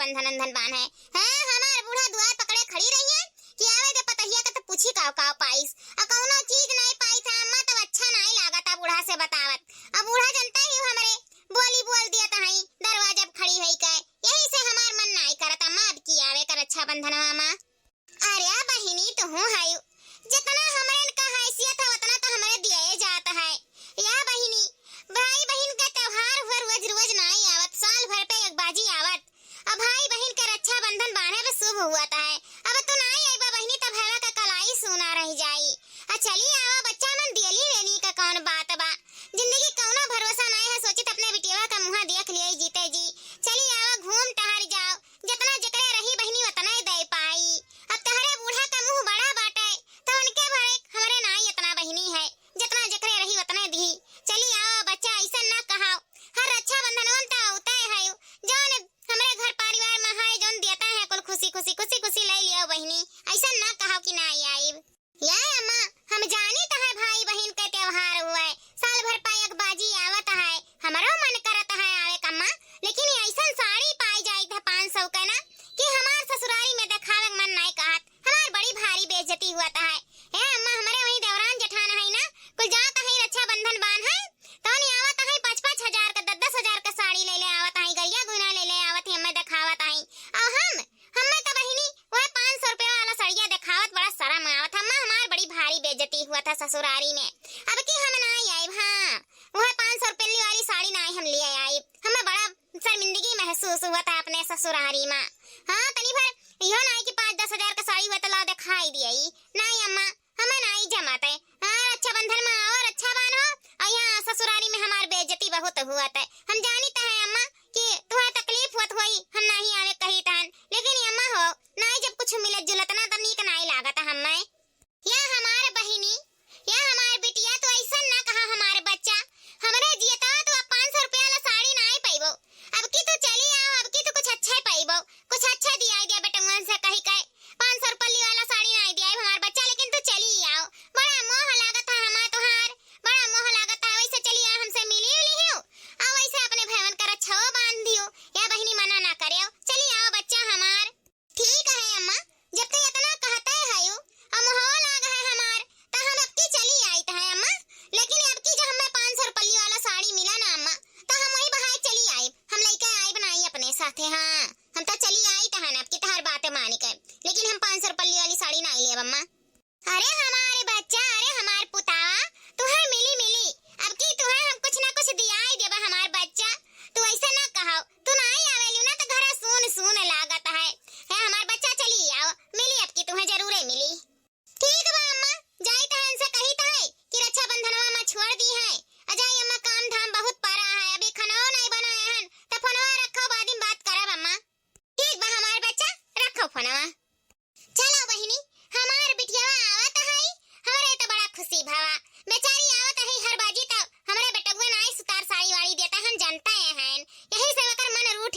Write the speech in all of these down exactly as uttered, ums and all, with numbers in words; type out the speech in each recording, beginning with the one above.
रक्षाबंधन अंधन बांधे। हाँ, हमार बूढ़ा दुआर पकड़े खड़ी रही है कि आवे दे पतहिया के तो पूछी काव काव पाइस। आ कौनो चीज नाई पाई था अम्मा, तब अच्छा नाई लागत आ बूढ़ा से बतावत। अब बूढ़ा जनता ही हमरे बोली बोल दिया तहाई दरवाजा पे खड़ी है के, यही से हमार मन नाई करत अम्मा अब की आवे का रक्षाबंधनवा मा। अरे बहिनी, तुहू हयू, जितना हमरन का हैसियत है, उतना तो हमरे दिए जात है। या बहिनी, भाई बहिन के त्योहार हुआ रोज रोज नाई आवत, साल भर पे एक बाजी आवत। अब भाई बहिन के रक्षाबंधन बांधे पे शुभ हुआ है। अब तू नाई आईबा बहिनी, तब हवा का कलाई सूना रह जाई। आ चली आवा बच्चा मन, दियली लेली का कौन बात बा। जिंदगी कौनो भरोसा नाई है, सोचित अपने बिटिया का मुँह देख लिया जीते जी। चली आवा, घूम टहर जाओ, जितना जेकरे रही बहिनी उतना ही दे पाई। अब तहरे बूढ़ा का मुँह बड़ा बाटे, तो उनके भरे हमरे नाई इतना बहिनी है, जितना जेकरे रही उतने दी। चली आवा बच्चा, ऐसा ना कहाओ, हर रक्षाबंधन वन तो होते है, जौन हमरे घर परिवार में है, जौन देता है, कुल खुशी खुशी, खुशी खुशी ले लियो बहिनी, ऐसा ना कहाओ कि नाई आईब। या अम्मा, हम जानी तो है भाई बहिन के त्योहार हुआ है, साल भर पा एक बाजी आवत है, हमरो मन करत है आवे का अम्मा, लेकिन ये ऐसन साड़ी पाई जाइत है पाँच सौ के ना कि हमार ससुरारी में देखावे के मन नाई कहत, हमार बड़ी भारी बेइज्जती हुआ है। हे अम्मा, हमरे वही देवरान जेठान है ना, कुल जात है रक्षाबंधन बांध है, तो नहीं आवत है पाँच पाँच हजार का, दस दस हजार का साड़ी ले ले आवत है, गरिया गुना ले ले आवत है, हमें देखावत है। और हम हमें तो बहिनी वह पाँच सौ रुपया वाला सड़िया देखावत बड़ा शर्म आवत। अम्मा, हमार बड़ी भारी बेइज्जती हुआ था ससुरारी में। अब की हम ना आइब, हाँ, वह पाँच सौ रुपये वाली साड़ी ना हम ले आइब। हमें बड़ा शर्मिंदगी महसूस हुआ था अपने ससुरारी में। हाँ, तनी भर इहो ना कि पाँच दस हजार का साड़ी हुआ तो ला दिखाई दिया। नहीं अम्मा, हमें नाई जमात है। हाँ, रक्षाबंधन में आओ, रक्षा बांधो, और यहाँ ससुरारी में हमार बेइज्जती बहुत हुआ है। हम जानित है अम्मा कि तुम्हें तकलीफ होत होई, हम नहीं आवे कही तहन, लेकिन ये अम्मा हो, नाई जब कुछ मिलत जुलत ना तो नीक नाई लागत हमें। या हमार बहिनी, या हमार बिटिया, तो ऐसा ना कहा हमार बच्चा, हमरे जियता तो अब पाँच सौ रुपया वाला साड़ी नाई पाइबो। अब की तू चली आओ, अब की तू कुछ अच्छा पाइबो, कुछ अच्छा दिया दिया बेटंगन से कही के। पाँच सौ रुपया वाला साड़ी नाई दिया हमार बच्चा, लेकिन तू चली आओ। बड़ा मोह लागत है हमार तुहार, बड़ा मोह लागत है। वैसे चली आओ, हमसे मिली उली हो, और वैसे अपने भैवन का रक्षाओ बांध दियो। या बहिनी मना ना करे, चली आओ बच्चा हमार। ठीक है अम्मा, जब तू इतना कहते है यू, और मोहवा लाग है हमार, तो हम अब की चली आइत है अम्मा। लेकिन अब की जो हमें पाँच सौ रुपया वाला साड़ी मिला ना अम्मा, तो हम वही बहाए चली आइब, हम लेके आइब नाई अपने साथे। हाँ, हम तो चली आइत है ना, अब की तहार बात मानी के, लेकिन हम पाँच सौ रुपया वाली साड़ी नाई लेब अम्मा। अरे हमारे बच्चा, अरे हमार पुतावा, तुहे मिली मिली, अब की तुहे हम कुछ ना कुछ दियाई देबा हमार बच्चा। तू ऐसे ना कहो, तू नाई आवेलू ना तो घरा सून सून लागत है। हे हमार बच्चा, चली आओ, मिली अब की तुहे जरूरे मिली। ठीक बा अम्मा, जाई तो इनसे कही तो है कि रक्षाबंधनवा में छोड़ दी है। अजाई अम्मा, काम धाम बहुत पड़ा है, अभी खानाओ नहीं बनाए हन, तो फोनवा रखो, बाद में बात करब अम्मा। ठीक बा हमार बच्चा, रखो फोनवा। चलो बहिनी, हमार बिटियावा आवत है, हमरे तो बड़ा खुशी भवा। बेचारी आवत है हर बाजी तो हमरे बेटगुआ नाई सुतार साड़ी वाड़ी देता, हम जनता है हैं, यही से ओकर मन रूठ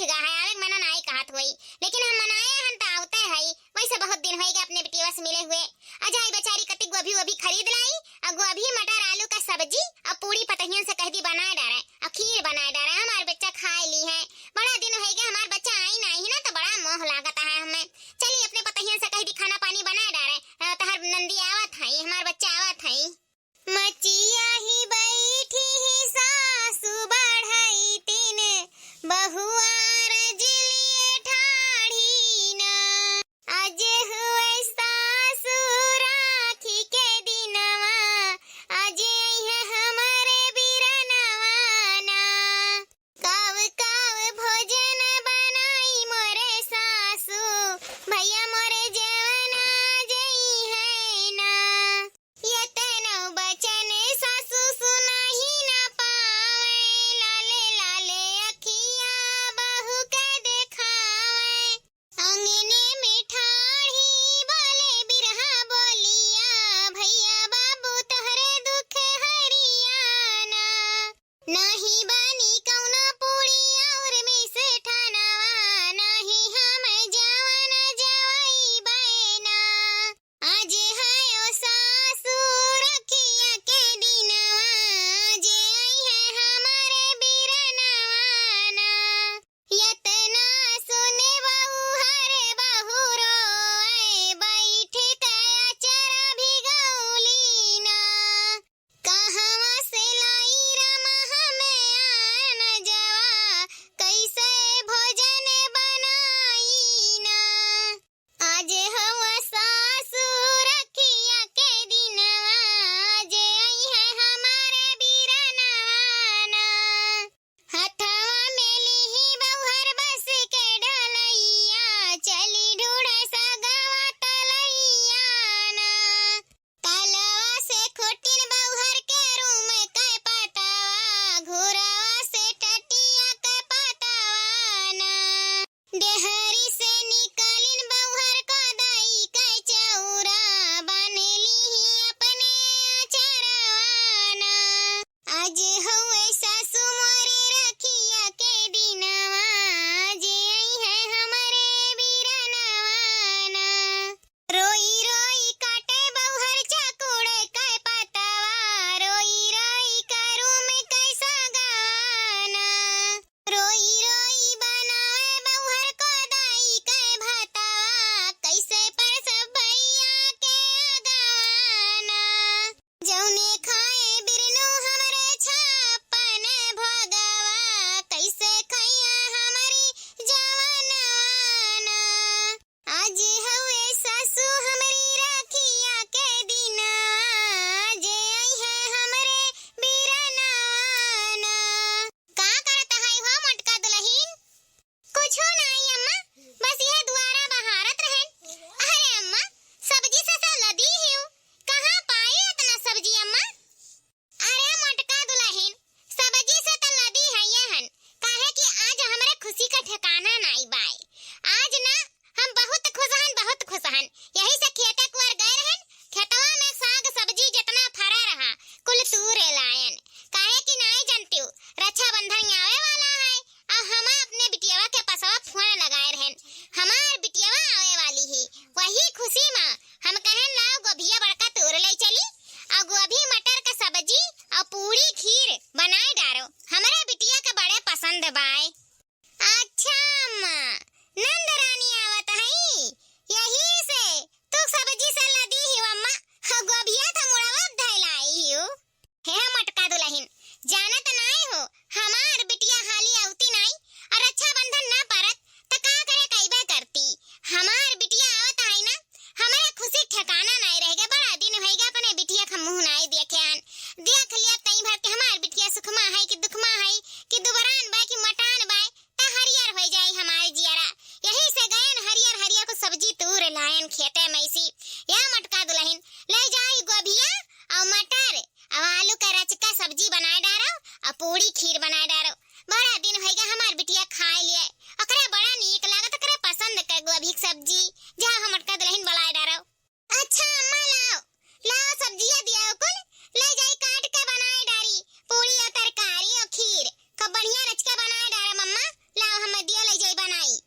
खेते मैसी। या मोटका दुलहिन, लइ जाई गोभिया अउ मटर अउ आलू क रचिका सब्जी बनाए डारउ अउ पूड़ी खीर बनाए डारउ। बड़ा दिन होइगा हमार बिटिया खाए लिए, ओकरे बड़ा नीक लागत, ओकरे पसंद क गोभी क सब्जी। जा हो मोटका दुलहिन, बनाए डारउ। अच्छा अम्मा, लाव, लाव सब्जिया दिया कुल, लइ जाई काट के बनाए डारी, पूड़ी अउ तरकारी अउ खीर, खूब बढ़िया रचिका बनाए डारा मम्मा, लाव हम दिया लइ जाई बनाई।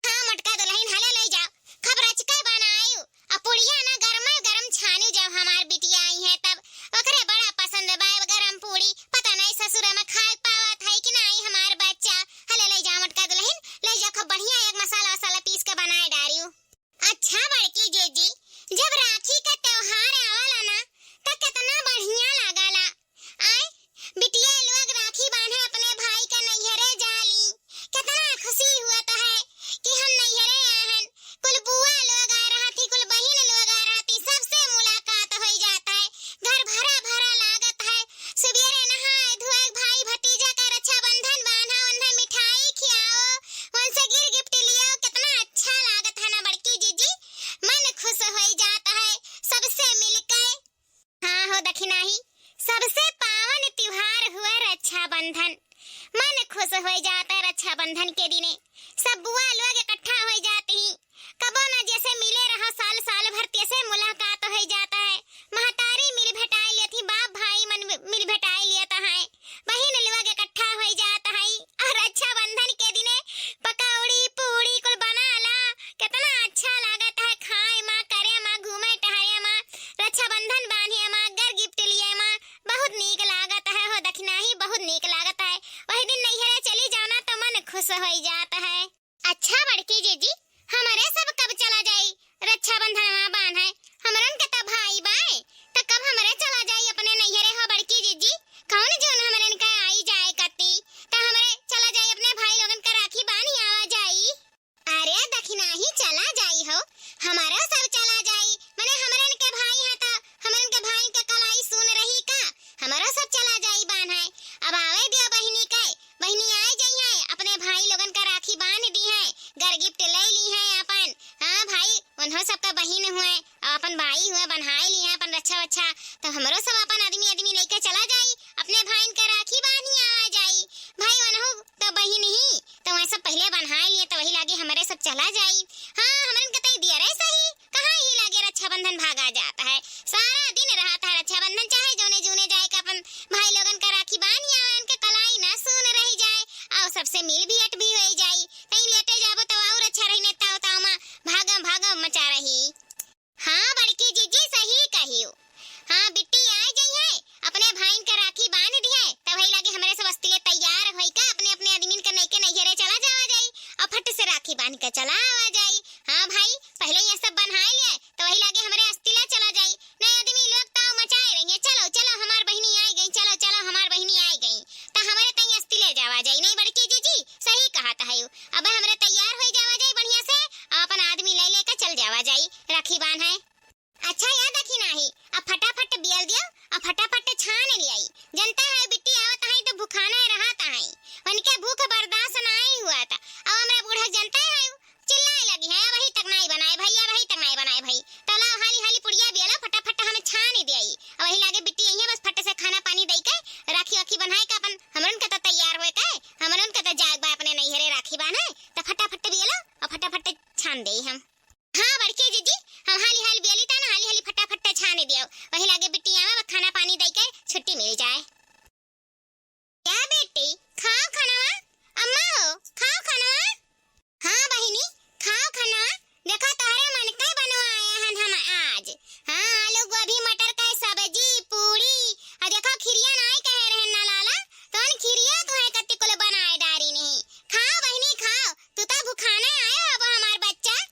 हाँ मोटका दुलहिन, हले लइ जाव, खूब रचिका बनायु, अउ पुड़िया ना गरमे गरम छानी, जब हमार बिटिया आई है तब, ओकरे बड़ा पसंद बा गरम पूड़ी, पता नहीं ससुर में खाए पावत है कि नहीं हमार बच्चा, हले लइ जाव मोटका दुलहिन, लइ जाव, खूब बढ़िया एक मसाला वसाला पीस के बनाए डारियु। अच्छा बड़की जीजी, जब राखी का त्योहार आवाला ना, त कितना बढ़िया लागला। आय, बिटिया लोग राखी बांधे अपने भाई का नैहरे जाली, कितना खुशी हुअत है कि हम नैहरे आए हन। कुल बुआ लोग आ रहा थी, कुल बहिन लोग आ रहा थी, सबसे मुलाकात हो जात है, घर भरा भरा लागत है। सुबेरे नहाए धोए भाई भतीजा का रक्षाबंधन बांधा, उन्हें मिठाई खियाओ, उनसे गिर गिफ्ट लियो, कितना अच्छा लागत है ना बड़की जीजी, मन खुश हो जात है सबसे मिलके। हाँ हो दखिनाही, सबसे पावन त्योहार हुआ रक्षाबंधन, मन खुश हो जात है रक्षाबंधन के दिने, सब बुआ लोग इकट्ठा हो जाती, कबो ना जैसे मिले रहो साल साल भर तैसे मुलाकात हो जात है, महतारी मिल भेटाए लेती, बाप भाई मन मिल भेटाए लेत है, बहिन लोग इकट्ठा होइ जात हई अउर रक्षाबंधन के दिने पकौड़ी, पूड़ी कुल बनाला। केतना अच्छा लागत है खाए मा, करे मा, घूमे टहरे मा, रक्षाबंधन बांधे मा, गर गिफ्ट लिए मा, बहुत नीक लागत है हो दखिनाही, बहुत नीक लागत है। वही दिन नैहरे चली जाओ ना तो मन खुश होइ जात है। अच्छा बड़की जीजी, हमरे सब कब चला जाई रक्षाबंधनवा बान्हे? हमरन के त भाई बाए, त कब हमरे चला जाई अपने नैहरे हो बड़की जीजी? कौन जौन हमरन के आई जाए कती, त हमरे चला जाई अपने भाई लोगन के राखी बान्ही आवा जाई। अरे दखिनाही चला जाई हो, हमरो सब चला जाई, मने हमरन के भाई है त हमरन के भाई के कलाई सुन रही का? हमरो सब चला जाई बान्हे। अब आवे दियो बहिनी के, बहिनी आए जइहैं, अपने भाई लोगन का राखी बांध दिहैं, गर गिफ्ट लइ लिहैं आपन। हाँ भाई, उन्हों सबका बहिन हुए, आपन भाई हुए, बन्हाए लिहैं आपन रच्छा वच्छा, त हमरो सब आपन आदमी आदमी लइके चला जाई, अपने भाइन का राखी बांधी आवा जाई। भाई उन्हों त बहिन ही, त वह सब पहिले बन्हाए लिहैं, त वही लागे हमरे सब चला जाई। हाँ, हमरन के तई दिया रहे सही, कहाँ ही लागे रक्षाबंधन भागा जात है। सारा दिन रहत है रक्षाबंधन, चाहे जौने जूने जाए के अपन भाई लोगन का राखी बांधी आवे, उनके कलाई ना सून रह जाए, और सबसे मिल भेंट भी होइ जाई। तई लेटे जाबो तो और अच्छा रही, ने ताव ताव मा भागम भागम मचा रही। हाँ बड़की जीजी सही कहियो। हाँ बिट्टी आए जइहैं, अपने भाइन का राखी बांध दिहैं, तब वही लागे हमरे सब अस्तिले तैयार होई का अपने अपने आदमीन के नइके नैहरे चला जावा जाई, और फट से राखी बांध के चला आवा जाई। हाँ भाई, पहिले ये सब बन्हाए लिए, त वही लागे हमरे अस्तिला चला जाई। नए आदमी लोग ताव मचाए रहिए, "चलो, चलो, हमार बहिनी आइ गई, चलो, चलो, हमार बहिनी आइ गई।" त हमरे तई अस्तिले जावा जाई, नहीं बड़की जीजी, सही कहत हयू। अब हमरे तैयार होइ जावा जाई बढ़िया से, अपन आदमी लइ लेके चल जावा जाई, राखी बांधे। अच्छा या दखिनाही, अब फटाफट बियल दियो, अब फटाफट छान लियाई। जनता है बिट्टी आवत है त भुखाना रहत है, उनके भूख बर्दाश्त नाई हुआ था। अब हमरा बूढ़ा जनता है, चिल्लाए लगी है, "अबही तक नाई बनाए भई, अबही तक नाई बनाए भई।" तो लाओ हाली हाली पुड़िया बियलो, फटाफट हम छानी देई। अबही लागे बिट्टी आई है, बस फट से खाना पानी दई के, राखी वाखी बनाए के अपन, हमरन के तो तैयार होए के, हमरन के तो जाए बा अपने नैहरे राखी बांधे, तो फटाफट बियलो और फटाफट छान देई हम। हाँ बड़की जीजी, हम हाली हाली बियली ता ना, हाली हाली फटाफट छानी दियो, वही लागे बिट्टी आवे, खाना पानी दई के छुट्टी मिल जाए। क्या बेटी, खाओ खानवा? अम्मा हो, खाओ खानवा। हाँ बहिनी, खाओ खानवा। देखो तोहरे मन के बनवाए हन हम आज। हाँ, आलू गोभी मटर के सब्जी, पूड़ी, और देखो खिरिया नाई कहे रहन ना लाला, तोन खिरिया तुहे कत्ती कुल बनाए डारी नहीं। खाओ बहिनी खाओ, तू तो भुखाने आयो अब हमार बच्चा।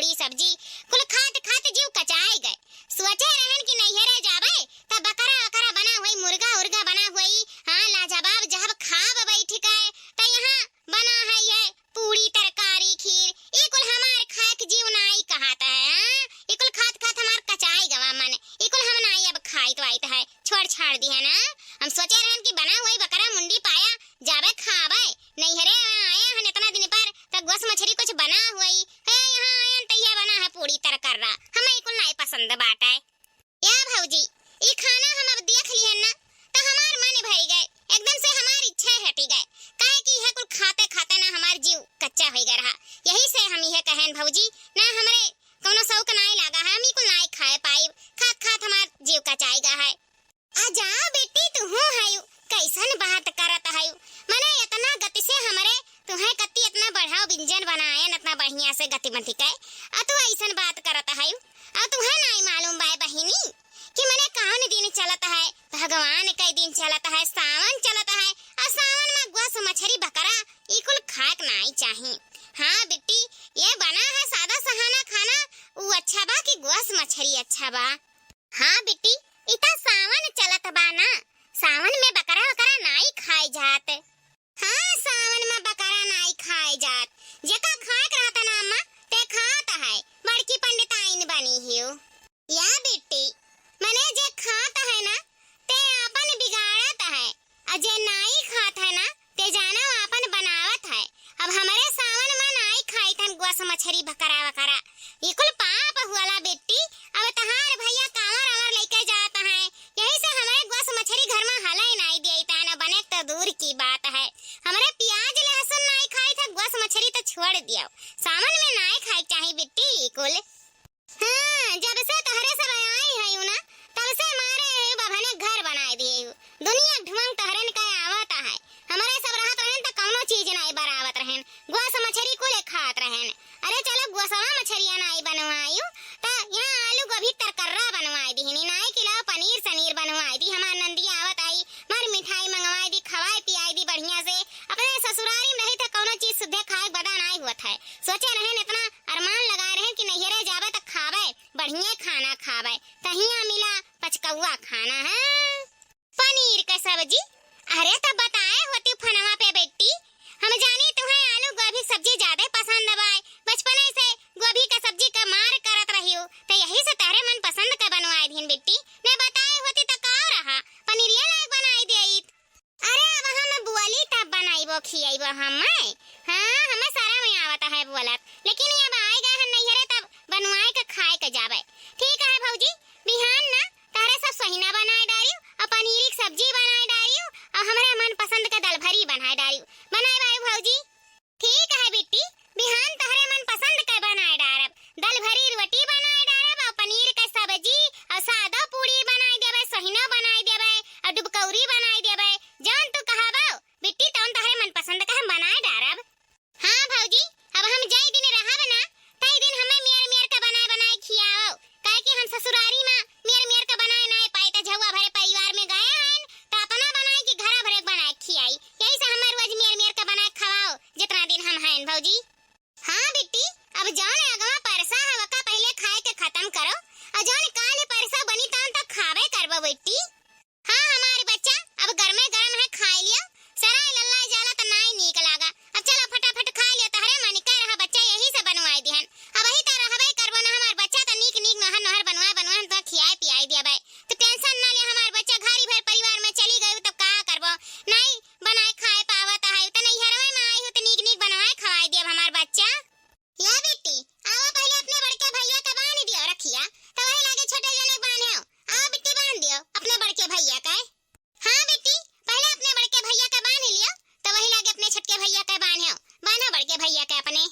पूड़ी सब्जी, कुल खात खात जीव कचाए गए। सोचे रहन कि नैहरे जाबे, त बकरा वकरा बना होई, मुर्गा उर्गा बना होई, हाँ, लाजवाब जहब खाब बैठ के, त यहाँ बना है ये पूड़ी, तरकारी, खीर, ई कुल हमार खाए के जीव नाई कहत है, हाँ? ई कुल खात खात हमार कचाई गवा मन, ई कुल हम नाई अब खाइत वाइत है, छोड़ छाड़ दी है ना। हम सोचे रहन कि बना हुई बकरा मुंडी पाया, जाबे खाबे, नैहरे आए हन इतना दिन पर, त गोस मछरी कुछ बना हुई, हे यहाँ आयन त ये बना है पूड़ी तरकर्रा, हमें ई कुल नाई पसंद बाटे। या भौजी, ई खाना हम अब देख लिहन ना, त हमार मन भरि गए, एकदम से हमार इच्छा हटि गए, काहे कि इहे कुल खाते खाते ना हमार जीव कच्चा होइ गए रहा। यही से हम इहे कहेन भौजी, ना हमरे कौनो शौक नाई लागा है, हम ई कुल नाई खाए पाइब, खात खात हमार जीव कचाई गा है। आ जाओ बेटी, तुहू हयू, कैसन बात करत हयू, मने इतना गति से हमरे तुहे कत्ती इतना बढ़ाओ व्यंजन बनायन, इतना बढ़िया से गति मति के, आ तू ऐसन बात करत हयू। आ तुहे नाई मालूम बाय बहिनी कि मने कौन दिन चलत है, भगवान के दिन चलत है, सावन चलत है, आ सावन में गोस मछरी बकरा ई कुल खाक नाई चाही। हाँ बिट्टी, ये बना है सादा सहाना खाना, ऊ अच्छा बा कि गोस मछरी अच्छा बा? हाँ बिट्टी, इता सावन चलत बा ना, सावन में बकरा वकरा नाई खाए जात। हाँ, सावन में बकरा नाई खाए जात, जेका खाए के रहता ना अम्मा, ते खात है, बड़की पंडिताइन बनी हियो। या बिट्टी, मने जे खात है ना, ते आपन बिगाड़त है, आ जे नाई खात है ना, ते जानो आपन बनावत है। अब हमरे सावन में नाई खाइत हन गोस मछरी बकरा वकरा। ई कुल पाप हुआला बिट्टी। अब तहार भैया कांवर आंवर लइके जात हैं, यही से हमरे गोस मछरी घर में हले नाई दियत है, न बने तो दूर की बात है। हमरे प्याज लहसुन नाई खाइत है, गोस मछरी तो छोड़ दियो, सावन में नाई खाए चाही बिट्टी ई कुल। हाँ, जब से तहरे सब आई है ना, तब से मारे है बभने घर बनाए दिए हु। दुनिया ढुंग तहरे न के आवत है। हमरे सब रहत रहन त कौनो चीज नाई बरावत रहन। गोस मछरी कुले खात रहन। अरे चलो गोसवा मछरिया नाई बनवायु, त यहाँ आलू गोभी तरकर्रा बनवाए दिहनी, नाई किलो पनीर सनीर बनवाए दी। हमार नंदी आवत आई, मार मिठाई मंगवाए दी, खवाए पियाए दी बढ़िया से। अपने ससुरारी में रही त कौनो चीज सुद्धे खाए बदा नाई हुआ था। सोचे रहन इतना अरमान लगाए रहन कि नैहरे जाबे त खाबे, बढ़िया खाना खाबे, तहिया मिला पचकौआ खाना है। पनीर के सब्जी? अरे तब बताए होती फोनवा पे बिट्टी, हम जानी तुहे आलू गोभी सब्जी ज्यादा पसंद बाय, बचपने से गोभी के सब्जी का मार करत रहियो, त यही से तहरे मन पसंद के बनवाए दीन बिट्टी, ने बताए होती त का रहा, पनीरिया लायक बनाई देइत। अरे अब हम बोली तब बनाइबो खियाइबो हम। हाँ, हमें सारा में आवत है बोलत, लेकिन ये अब आए गए हैं नैहरे तब बनवाए के खाए के जाबे। ठीक है भौजी, बिहान ना तहरे सब सोहिना बनाए डारियो, और पनीरी के सब्जी बनाए डारियो, और हमरे मन पसंद के दलभरी बनाए डारियो। बनाए बारू भौजी? ठीक है बिट्टी, बिहान तहरे मन पसंद के बनाए डारब। दलभरी रोटी बनाए डारब, और पनीर के सब्जी, और सादा पूड़ी बनाए देबे, सोहिना बनाए देबे, और डुबकौरी बनाए देबे। जौन तू कहबो बिट्टी, तौन तहरे मन पसंद के हम बनाए डारब। हाँ भौजी, अब हम जई दिन रहब ना, तई दिन हमें मेर मेर के बनाए बनाए खियाओ, काहे कि हम ससुरारी में मेर मेर के बनाए नाई पाई, त झउआ भरे परिवार में गए हैं, त अपना बनाए कि घरा भरे के बनाए खियाई। यही से हमें रोज मेर मेर के बनाए खवाओ, जितना दिन हम हैं भौजी। हाँ बिट्टी, अब जौन अगवा परसा है, वका पहले खाए के खत्म करो, और जौन काल परसा बनी, तौन तक खाबे करबो बिट्टी। हाँ, हमार बच्चा, अब गरमे गरम है, खाए लियो। सराय लल्लाए जाला त नाई नीक लागा। अब चलो फटाफट खाए लियो, तहरे मन के रहा बच्चा, यही से बनवाए दिहन। अब वही त रहबे करबो ना हमार बच्चा, त नीक नीक नोहर नोहर बनवाए बनवाए हम तो खियाए पियाए दिया बे। तो tension ना ले हमार बच्चा, घरी भर परिवार में चली गई तब का करबो? नाई बनाए खाए पावत है, त नैहरवे में आई हो त नीक नीक बनवाए खवाए दिया हमार बच्चा। या बिट्टी, आवा पहले अपने बड़के भैया का बांध दियो रखिया, तो वही लागे छोटे जने बांधे हो। आवा बिट्टी बांध दियो अपने बड़के भैया का। हाँ बिट्टी, पहले अपने बड़के भैया का बांध लियो, तो वही लागे अपने छोटके भैया का बांधे हो। बांधो बड़के भैया का अपने।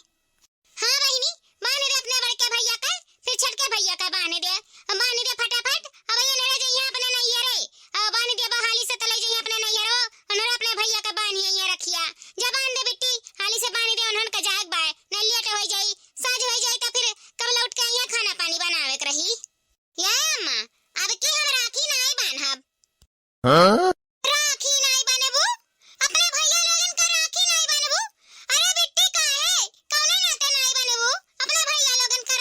हाँ बहिनी, बांध दे अपने बड़के भैया का, फिर छोटके भैया का बांध दे। बांध दे फटाफट, अब ये नरे जइया अपने नैहरे। अब बांध दे बहाली से तले जइया अपने नैहरो, उन्हरे अपने भैया का बांध ये रखिया। जा बांध दे बिट्टी, हाली से बांध दे, उन्हन का जाए के बाय। न लेट हो जाई, साँझ हो जाई, तो फिर कब लौट के यहाँ खाना पानी बनावे के रही? या अम्मा, अब की हम राखी नाई बांधब। हाँ? राखी नाई बांधबू? अपने भैया लोगन का राखी नाई बांधबू? अरे बिट्टी, काहे? कौने नाते नाई बांधबू? अपने भैया लोगन का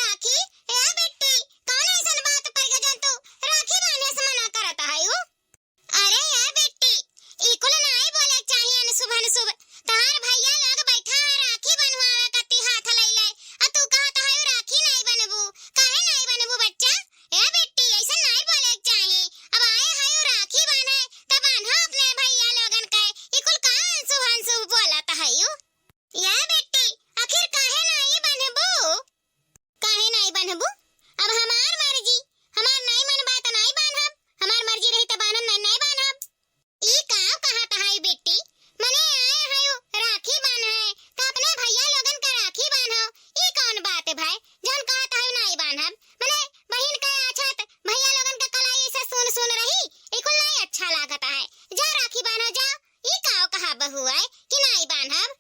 बिट्टी भाई, जौन कहत है नाई बान्हब, मने बहिन का आछत भैया लोगन का कलाई ऐसे सुन सुन रही, ई कुल नाई अच्छा लागत है। जा राखी बान्हो जाओ, ई काव कहा बहू है कि नाई बान्हब?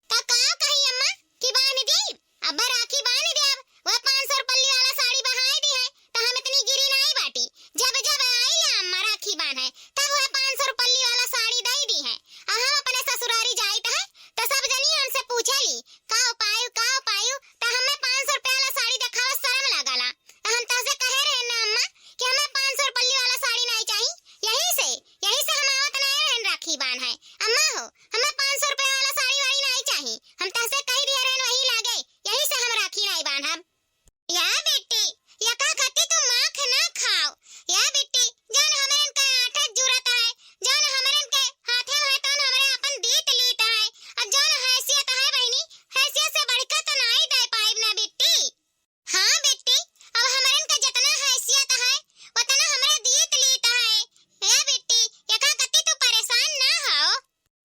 त का कही अम्मा कि बान्ह दी? अब्बा राखी बान्ह देब, वह पाँच सौ रुपल्ली वाला साड़ी बहाय दी है, त हम इतनी गिरी नाई बाटी। जब जब आई ले अम्मा राखी बान्हे, तब वह पाँच सौ रुपल्ली वाला साड़ी दई दी है। आ हम अपने ससुरारी जाइत है, त सब जनी हमसे पूछे ली, "का उपायु, का उपायु?" त हमें पाँच सौ रुपया वाला साड़ी देखावत शर्म लागला। त हम तहसे कहे रहे ना अम्मा कि हमें पाँच सौ रुपल्ली वाला साड़ी नाई चाही, यही से, यही से हम आवत नाई रहन राखी बान्हे। अम्मा हो, हमें पाँच सौ रुपया वाला साड़ी वाड़ी नाई चाही, हम तहसे कही दिया रहन वही लागे, यही से हम राखी नाई बान्हब। या बेटी, यका खती तू माख ना खाओ। या बेटी, जौन हमरन के आठत जुरत है, जौन हमरन के हाथे है, तौन हमरे अपन दीत लीत है। अब जौन हैसियत है बहिनी, हैसियत से बढ़कर तो नाई दे पाइब ना बेटी। हाँ बेटी, अब हमरन के जतना हैसियत है, उतना हमरे दीत लीत है। या बेटी, यका खती तू परेशान ना हो।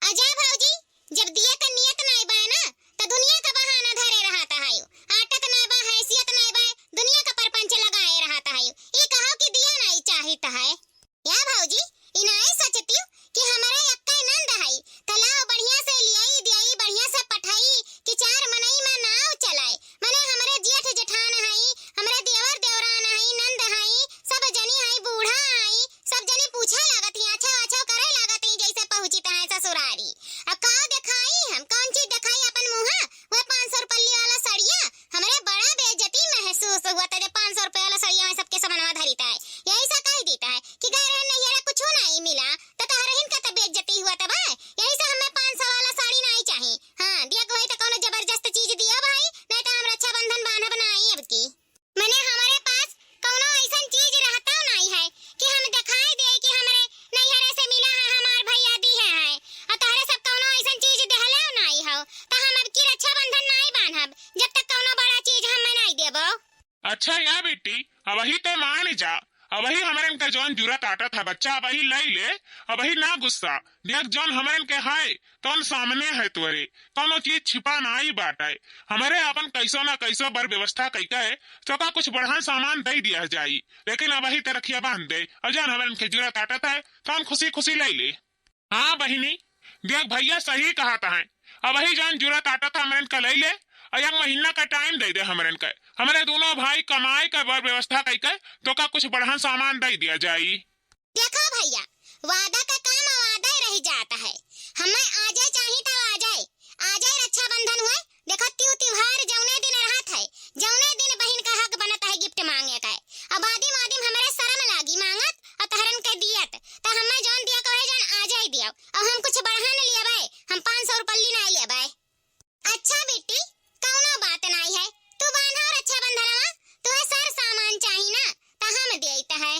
अजय भौजी, जब दिया का नियत नाई बाय ना, त दुनिया का बहाना धरे रहत है। आटत नाई बा, हैसियत नाई बा, दुनिया का परपंच लगाए रहत है। ई कहो कि दिया नाई चाहित है। या भौजी, ई नाई सोचतियो कि हमरे एक्कै नंद है, त लाओ बढ़िया से लियाई दियाई, बढ़िया से पठाई कि चार मनई में नाव चलाए। मने हमरे जेठ जेठान है, हमरे देवर देवरान है, नंद है, सब जनी है, बूढ़ा है, सब जनी पूछे लागत ही, आछो आछो करे लागत ही, जैसे पहुँचित है ससुरारी। अब का देखाई हम, कौन चीज देखाई अपन मुँहा? वह पाँच सौ रुपल्ली वाला सड़िया, हमरे बड़ा बेइज्जती महसूस हुआ था, जब पाँच सौ रुपये वाला सड़िया में सबके समनवा धरित है, यही से कह दीत है कि गए रहन नैहरा कुछो नाई मिला, तो तहरहिन का तो बेइज्जती हुआ था भाई, यही से हमें पाँच सौ वाला साड़ी नाई चाही। हाँ, दिया को है तो कौनो जबरदस्त चीज दिया भाई, नहीं तो हम रक्षाबंधन बांधब नाई अब की। मने हमरे पास कौनो ऐसन चीज रहता नाई है कि हम दिखाई दे कि हमरे नैहरे से मिला है, हमार भैया दिहे हैं, और तोहरे सब कौनो ऐसन चीज देहले नाई हो, त हम अब की रक्षाबंधन नाई बांधब, जब तक कौनो बड़ा चीज हमें नाई देबो। अच्छा या बेटी, अबही ते मान जा, अबही हमरन के जौन जुरत आटत है बच्चा, अबही लई ले, अबही ना गुस्सा, देख जौन हमरन के है, तौन सामने है तोरे, कौनो चीज छिपा नाई बाटे। हमरे आपन कैसो ना कैसो बर व्यवस्था कइके तोका कुछ बढ़न सामान दे दिया जाई, लेकिन अबही ते रखिया बांध दे, और जौन हमरन के जुरत आटत है, तौन खुशी खुशी लई ले। हाँ बहिनी, देख भैया सही कहत है, अबही जौन जुरत आटत है हमरन का लई ले, और एक महीना का टाइम दे दे हमरन का, हमरे दोनों भाई कमाई का बर व्यवस्था कइके तोका कुछ बढ़न सामान दे दिया जाई। देखो भैया, वादा का काम वादा ही रह जात है। हमें आजे चाही तो आजे, आजे रक्षाबंधन हुए। देखो, त्यू त्योहार जौने दिन रहत है, जौने दिन बहिन का हक बनत है गिफ्ट मांगे का, अब आदिम आदिम हमरे शर्म लागी मांगत और तहरन के दियत, तो हमें जौन दिया कहे जौन आजे ही दियो, और हम कुछ बढ़न लेबे, हम पाँच सौ रुपल्ली नाई लेबे। अच्छा बेटी, कौनो बात नाई है, तू बांधा रक्षाबंधनवा, तुहे सर सामान चाही ना, तो हम देइत है।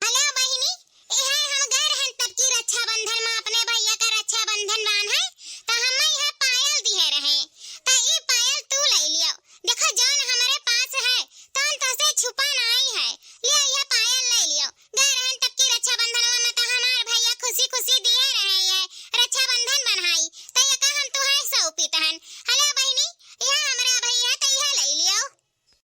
हेलो बहिनी, इहे हम गए रहन तब की रक्षाबंधन में अपने भैया का रक्षाबंधन बांधे, त हमें इहे पायल दिहे रहे, त ई पायल तू ले लियो। देखो जौन हमरे पास है, तौन तोसे छुपा नाई है, लियो इहे पायल ले लियो। गए रहन तब की रक्षाबंधन में त हमार भैया खुशी खुशी दिहे रहे ये रक्षाबंधन बन्हाई, त ये का हम तुहे सौंपित हन। हेलो बहिनी, इहे हमरे भैया त इहे ले लियो।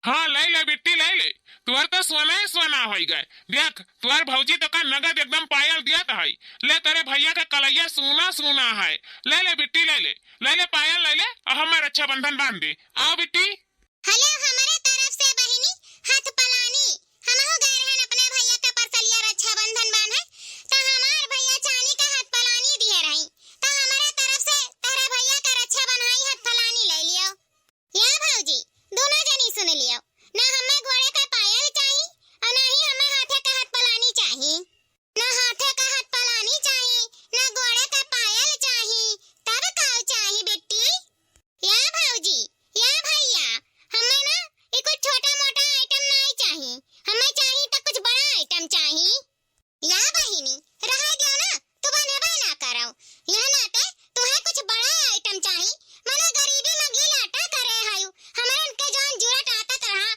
हाँ, लई ले बिट्टी, लई ले। तुहर तो सोना ही सोना होई गए। देख, तुहर भौजी तो का नगद एकदम पायल दियत है। ले, तेरे भैया का कलैया सोना सोना है। ले ले बिट्टी, ले ले। ले ले पायल, ले ले। और हमार रक्षाबंधन बांध दे। आओ बिट्टी। हेलो, हमारे तरफ से बहिनी, हाथ पलानी। हमहू गए रहन अपने भैया का परसलिया रक्षाबंधन बांधे। तो हमार भैया चांदी का हाथ पलानी दिए रही। तो हमारे तरफ से तेरे भैया का रक्षा बन्हाई हाथ पलानी ले लियो। या भौजी, दोनों जनी सुन लियो, ना हमें गोड़े का पायल चाही और ना ही हमें हाथे का हाथ पलानी चाही। ना हाथे का हाथ पलानी चाही, ना गोड़े का पायल चाही, तब का चाही बिट्टी? या भौजी, या भैया, हमें ना ई कुछ छोटा मोटा आइटम नाई चाही, हमें चाही तो कुछ बड़ा आइटम चाही। या बहिनी, रहे दियो ना, तू बनेबे ना करो। यह नाते तुहे कुछ बड़ा आइटम चाही, मने गरीबी में गील आटा करे हयू। हमरन के जौन जुरत आटत रहा,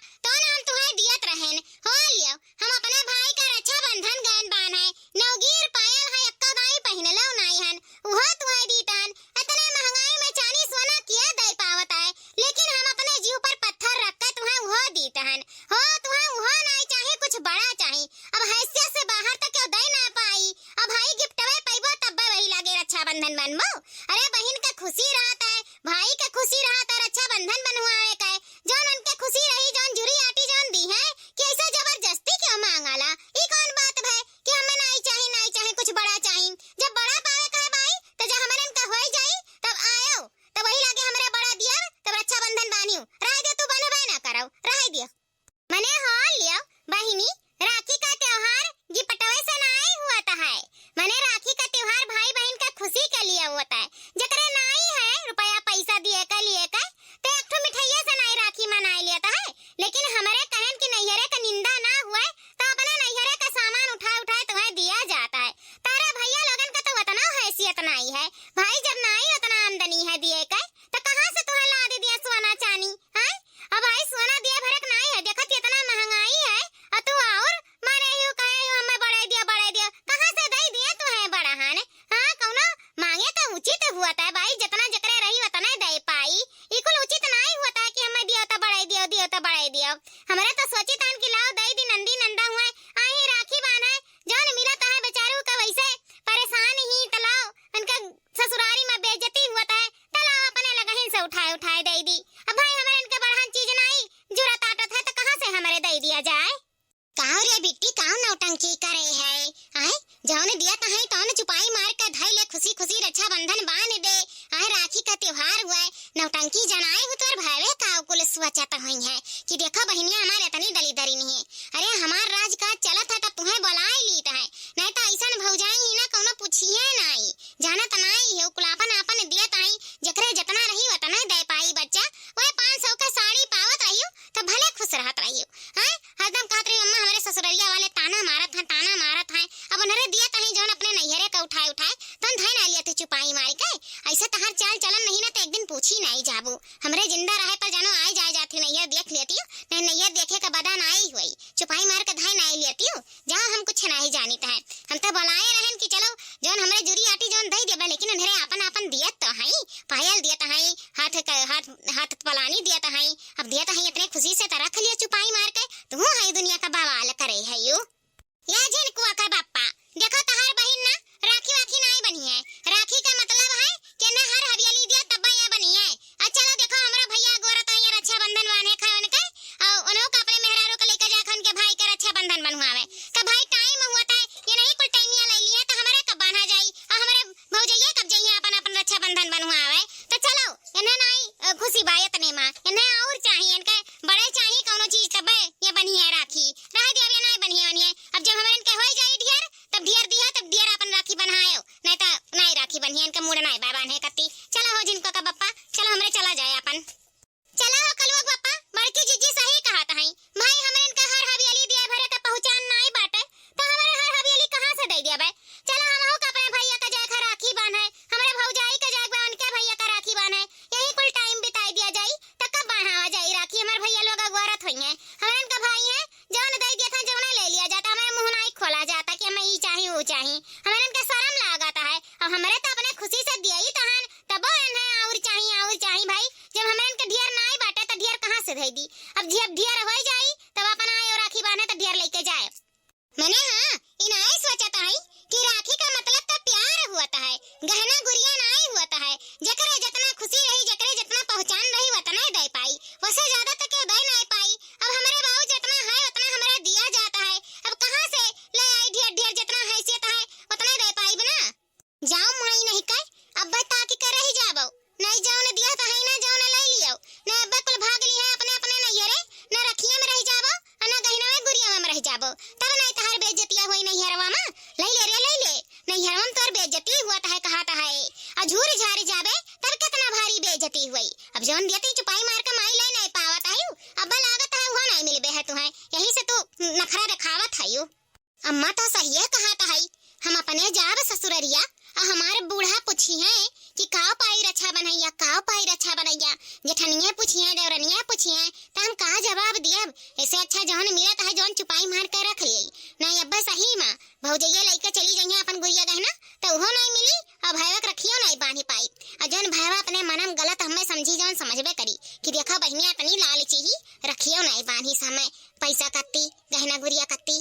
हो, तुहैं उहो नाई चाही, कुछ बड़ा चाही। अब हैसियत से बाहर त केहू दइ ना पाई। अब भाई गिफ्टवे पइबो तब्बे वही लागे रक्षाबंधन मनबो। अरे बहिन के खुशी रहत है, भाई के खुशी रहत है रक्षाबंधन बन्हवावे के। जौन उनके खुशी रही, जौन जुरी आटी जौन दिहैं, कि ऐसे जबरदस्ती केहू मांगाला? ई कौन बात भै कि हमें नाई चाही, नाई चाही, कुछ बड़ा चाही? जब बड़ा पावे के है भाई, त जब हमरे इनका होइ जाई, तब आयो, तब वही लागे हमरे बड़ा दिया, तब रक्षाबंधन बान्हियो। रहे दे, तू बन्हबे ना करो, रहे दियो। मने हो लियो बहिनी, राखी का त्योहार गिफ्टवे से नाई होत है। मने राखी का त्योहार भाई बहिन का खुशी के लिए होत है। जेकरे नाई है रुपया पैसा दिए के लिए के, तो एक ठो मिठाइये से नाई राखी मनाई लेत है। लेकिन हमरे कहन की नैहरे का निंदा ना हुए, तो अपने नैहरे का सामान उठाए उठाए तुहैं दिया जात है। तारे भैया लोगन का तो उतना हैसियत नाई है। भाई जब नाई उतना आमदनी है दिए के, तो कहाँ से तुहैं लाद दिया सोना चानी, हैं? अब भाई सोना दिए भरक नाई है, देखत इतना महंगाई है, और तू और मारे यू कहे यू हमें बढ़ाई दिया, बढ़ाई दिया। कहाँ से दइ दिया तुहैं बड़ा हाने? हाँ, कौनो मांगे का उचित होत है भाई, जितना जेकरे रही उतना ही दइ पाई। ई कुल उचित नाई होत है कि हमें दियो त बढ़ाई दियो, दियो त बढ़ाई दियो। हमरे तो सोचित हन कि लाओ दइ दी नंदी नंदा हुए, आई राखी बांधे, जौन मिलत है बेचारू का वैसे परेशान ही, त लाओ उनका ससुरारी में बेइज्जती होत है, त लाओ अपने लगहिन से उठाए उठाए दइ दी। अब भाई हमरे इनके बड़हन चीज नाई जुरत आटत है, त कहाँ से हमरे दइ दिया जाए? काव रे बिट्टी, काव नौटंकी करे है? आय, जौन दियत है तौन चुपाई मार के धइ ले, खुशी खुशी रक्षाबंधन बांध दे। आय, राखी का त्योहार हुए, नौटंकी जनाए हो तोर भावे काव कुल सोचत होइहैं कि देखो बहिनिया हमार इतनी दलिदरी नहीं है। अरे हमार राज का चलत है तब तुहैं बोलाए लीत है, नहीं तो ऐसन भौजाई ही ना कौनो पूछिए नाई, जानत नाई है, कुल आपन आपन दियत आई, जेकरे जितना रही उतना दे पाई बच्चा। वह पाँच सौ का साड़ी पावत रहियो तो भले खुश रहत रहियो, हैं? हरदम कहत रही, "अम्मा, हमरे ससुररिया वाले ताना मारत हैं, ताना मारत हैं।" अब उन्हरे दियत हैं, जौन अपने नैहरे का उठाए, उठाए, तौन धइ ना लियत ही चुपाई मार के। ऐसे तहार चाल चलन नहीं ना, तो एक दिन पूछी नाई जाबू। हमरे जिंदा रहे पर जानो आए जाए जात ही नैहर देख लेती हो, नहीं नैहर देखे का बदा नाई हुई। चुपाई मार के धइ नाई लेती हो, जाओ, हम कुछ नाई जानित है। हम तो बोलाए रहन कि चलो, जौन हमरे जुरी आटी जौन धइ देबे, लेकिन उन्हरे आपन आपन दियत तो हैं, पायल दियत हैं, हाथ क-, हाथ, हाथ पलानी दियत हैं, अब दियत हैं, इतने खुशी से तो रख लिया चुपाई मार के, तू है दुनिया का बवाल करे है यू। या झिनकुआ का बप्पा, देखो तहार बहिन ना राखी वाखी नाई बनी है। राखी का मतलब है कि ना हर हवेली दिया तब या बनी है। अच्छा लो देखो हमरा भैया गोरत है ये रक्षाबंधन बांधे खाए उनके, और उन्हों का अपने मेहरारू को लेकर जाए उनके भाई के रक्षाबंधन बनवावे। तो भाई टाइम हुआ था, ये नहीं कुल टाइमिया ले लिए तो हमारे कब बांधा जाई, और हमारे भौजैया कब जइहे अपन अपन रक्षाबंधन बनवावे। तो चलो इन्हें नाई, अ, खुशी बा इतने माँ, इन्हें और चाहिए, इनके बड़े चाहिए कौनो चीज तबे ये बनी है राखी। रह दिया ये नाई बनी है, बनी है। अब जब हमारे इनके हो जाई ढेर, तब ढेर दिया, तब ढेर अपन राखी बनायो, नहीं तो नाई राखी बनी है, इनका मूड नाई बा बांधे कत्ती। चलो हो झिनकुआ का बप्पा, चलो हमरे चला जाए अपन। चला हो कलुआ बप्पा, बड़की जीजी सही कहत हई। भाई हमरे इनका हर हवेली दिया भरे का पहचान नाई बाटे, तो हमारे हर हवेली कहाँ से दे दिया बे? चला हमहू का अपने भैया का जाए खा राखी बांधे, हमरे भौजाई का जाए बा उनके भैया का राखी बांधे, यही कुल टाइम बिताई दिया जाई, तो कब बांधावा जाई राखी? हमारे भैया लोग अगोरत होइहैं, हमरे इनका भाई है, जौन दे दिया था, जौन ले लिया जाता, हमारे मुंह नाई खोला जाता कि हमें ई चाही, वो चाही, हमारे इनका शर्म लागत है। अब हमारे तो अपने खुशी से दिया ही तहन, तबो इन्हें और चाही, और चाही भाई। जब हमारे इनके ढेर नाई बाटे, तो ढेर कहाँ से दे दी? अब जब ढेर हो जाई, तब अपन आए और राखी बांधे, तो ढेर लेके जाए। मने हाँ, ई नाई सोचत है कि राखी का मतलब तो प्यार होत है, गहना गुरिया नाई होत है। जेकरे जितना खुशी रही, जेकरे जितना पहचान रही, उतना ही दे पाई, वसे ज्यादा तो केहू दे नाई पाई। अब हमरे बाबू जितना है, उतना हमरे दिया जाता है। अब कहाँ से ले आई ढेर ढेर, जितना हैसियत है, उतना दे पाई ना। जाओ माई नहीं कह, अब्बे ताकि के रहि जाबो। नहीं जौन दिया तो है ना, जौन ले लियो। नहीं अब्बे कुल भाग ली है अपने अपने नैहरे, ना रखिया में रहि जाबो, और ना गहिनवे गुरिया में रहि जाबो। तब नहीं तहार बेइज्जतिया होई नैहरवा में। ले ले रे, ले ले। नैहरवा में तोर बेइज्जती हुआ तो है, कहा तो है। और झूर झार जाबे, तब कितना भारी बेइज्जती हुई। अब जौन दिया ती चुपाई मार के माई ले नहीं पावत आयु, अब्बे लागत है वो नहीं मिलबे है तुहें। यही से तू नखरा दिखावत है यू। अम्मा तो सहिए कहत हई, हम अपने जाब ससुररिया, आ हमार बूढ़ा पूछिहैं कि काव पाई रक्षा बनैया, काव पाई रक्षा बनैया। जेठनिया पूछिहैं, देवरनिया पूछिहैं, त हम का जवाब दियब? ऐसे अच्छा जौन मिलत है, जौन चुपाई मार के रख लियई। नहीं अब्बे सही मा भौजैया लइके चली जइहैं अपन गुरिया गहना, त उहो नहीं मिली, अउ भैया के रखियो नाई बांधी पाई। अउ जौन भैया अपने मनम गलत हमें समझी, जौन समझबे करी कि देखा बहिनिया इतनी लालची ही, रखियो नाई बांधी समय पैसा कत्ती, गहना गुरिया कत्ती।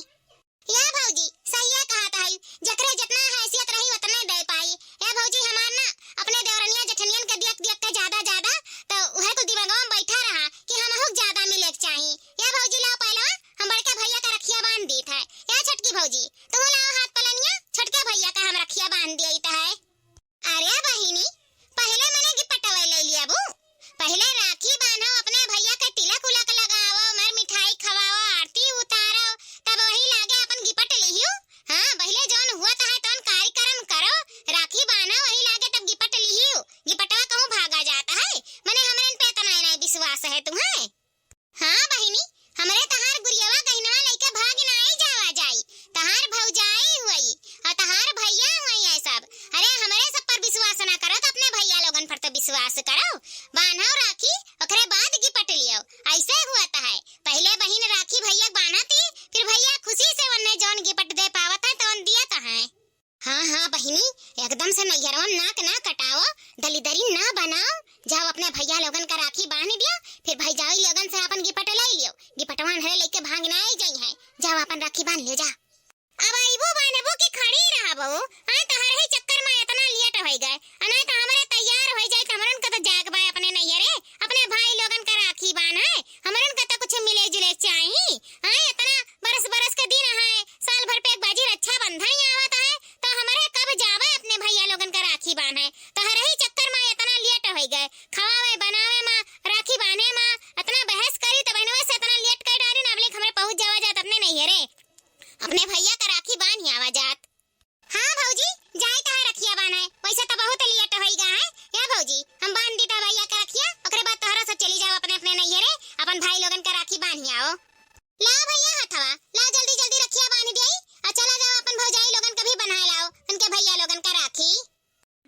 या भौजी, सहिए कहत हई, जकरे जितना हैसियत रही उतने दे पाई। या भौजी, हमार ना अपने देवरनिया जेठनियन के दियक दियक के ज्यादा ज्यादा, तो उहे कुल दिमागवा में बैठा रहा कि हमहू के ज्यादा मिले के चाही। या भौजी, लाओ पहलवा, हम बड़के भैया का रखिया बांध दीत है। या छोटकी भौजी, तू लाओ हाथ पलनिया, छोटके भैया का हम रखिया बांध दियत है। अरे बहिनी, पहिले मने गिपटवे ले लियाबू। पहिले राखी बांधो, अपने भैया के तिलक उलक लगावो, मर मिठाई खवावो, आरती उतारो, तब वही लागे अपन गिपट लिहियो। हाँ, पहिले जौन हुआ तहाय तौन कार्यक्रम करो, राखी बांधो, वही लागे तब गिपट लिहियो। गिपटवा कहूँ भागा जाता है, मने हमरन पे इतना नहीं विश्वास है तुम्हें। हाँ बहिनी, हमरे तहार गुरियवा गहिनवा लइके भाग नाई जावा जाई। तहार भौजाई हुई अउ तहार भैया हुई है सब। अरे हमरे सब पर विश्वास ना करो तो अपने भैया लोगन पर तो विश्वास करो। बान्हो राखी, ओकरे बाद गिपट लियो। ऐसे हुआ तो है, पहिले बहिन राखी भैया के बान्हती, फिर भैया खुशी से उन्हें जौन गिपट दे पावत है तौन दियत है। हाँ, हाँ बहिनी, एकदम से नैहरवा में नाक ना कटाओ, दलिदरी ना बनाओ। जाओ अपने भैया लोगन का राखी बांध दियो, फिर भौजाई लोगन से अपन गिपट ले लियो। गिपटवा हरे लेके भाग ना आई जाई है। जाओ अपन राखी बांध लियो जा। अब आइबो बांधबो कि खड़ी रहबो? आए तहरे ही चक्कर में इतना लेट होई गए। अ नाई तो हमरे तैयार होई जाई तो हमरन का तो जाग बाय अपने नैहरे, अपने भाई लोगन का राखी बांध है। हमरन का तो कुछ मिले जुले चाही। आए इतना बरस बरस के दिन है, साल भर पे एक बाजी रक्षाबंधन ही आवत है, तो हमरे कब जावे अपने भैया लोगन का राखी बांधे? तोहरे ही चक्कर में इतना लेट होई गए, खवावे बनावे में, राखी बांधे में इतना बहस करी तो बहनवे से इतना लेट कर डारी ना, अब लेक हमरे पहुंच जावा जात अपने नैहरे, अपने भैया का राखी बांध ही आवा जात। हाँ भौजी, जाई तहार रखिया बांधे, वैसे तो बहुत लेट होई गा है। या भौजी, हम बांध दी ता भैया का रखिया, ओकरे बाद तोहरा सब चली जाओ अपने अपने नैहरे, अपन भाई लोगन का राखी बांध ही आओ। लाओ भैया हथवा, लाओ जल्दी जल्दी रखिया बांध दियाई, आ चला जाओ अपन भौजाई लोगन का भी बनाए लाओ, उनके भैया लोगन का राखी।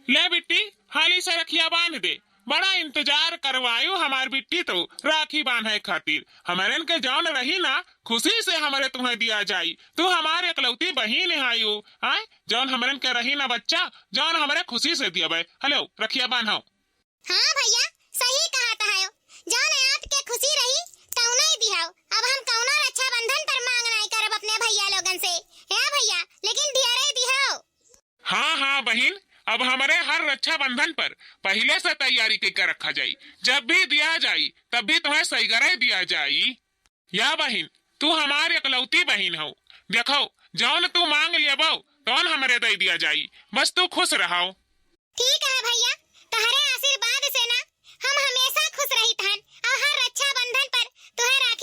ले बिट्टी, हाली से रखिया बांध दे। बड़ा इंतजार करवायो हमार बिट्टी तो राखी बांधे खातिर। हमरन के जौन रही ना, खुशी से हमरे तुम्हें दिया जाई। तू हमार एकलौती बहिन हायू, आय? जौन हमरन के रही ना बच्चा, जौन हमरे खुशी से दियबे। हेलो, रखिया बांधो। हाँ भैया, सही कहत हयो। जौन आपके खुशी रही, तौने दिहौ। अब हम कौनो रक्षाबंधन पर मांग नाई करब अपने भैया लोगन से। हे भैया, लेकिन ढेरे दिहौ। हाँ, हाँ बहिन, अब हमरे हर रक्षाबंधन पर पहिले से तैयारी कइके रखा जाई। जब भी दिया जाई, तब भी तुम्हें सही गरे दिया जाई। या बहिन, तू हमार एकलौती बहिन हौ। देखौ, जौन तू मांग लेबौ, तौन हमरे दे दिया जाई। बस तू खुश रहौ। ठीक है भैया, तोहरे आशीर्वाद से ना हम हमेशा खुश रहित हन और हर रक्षाबंधन पर तोहरा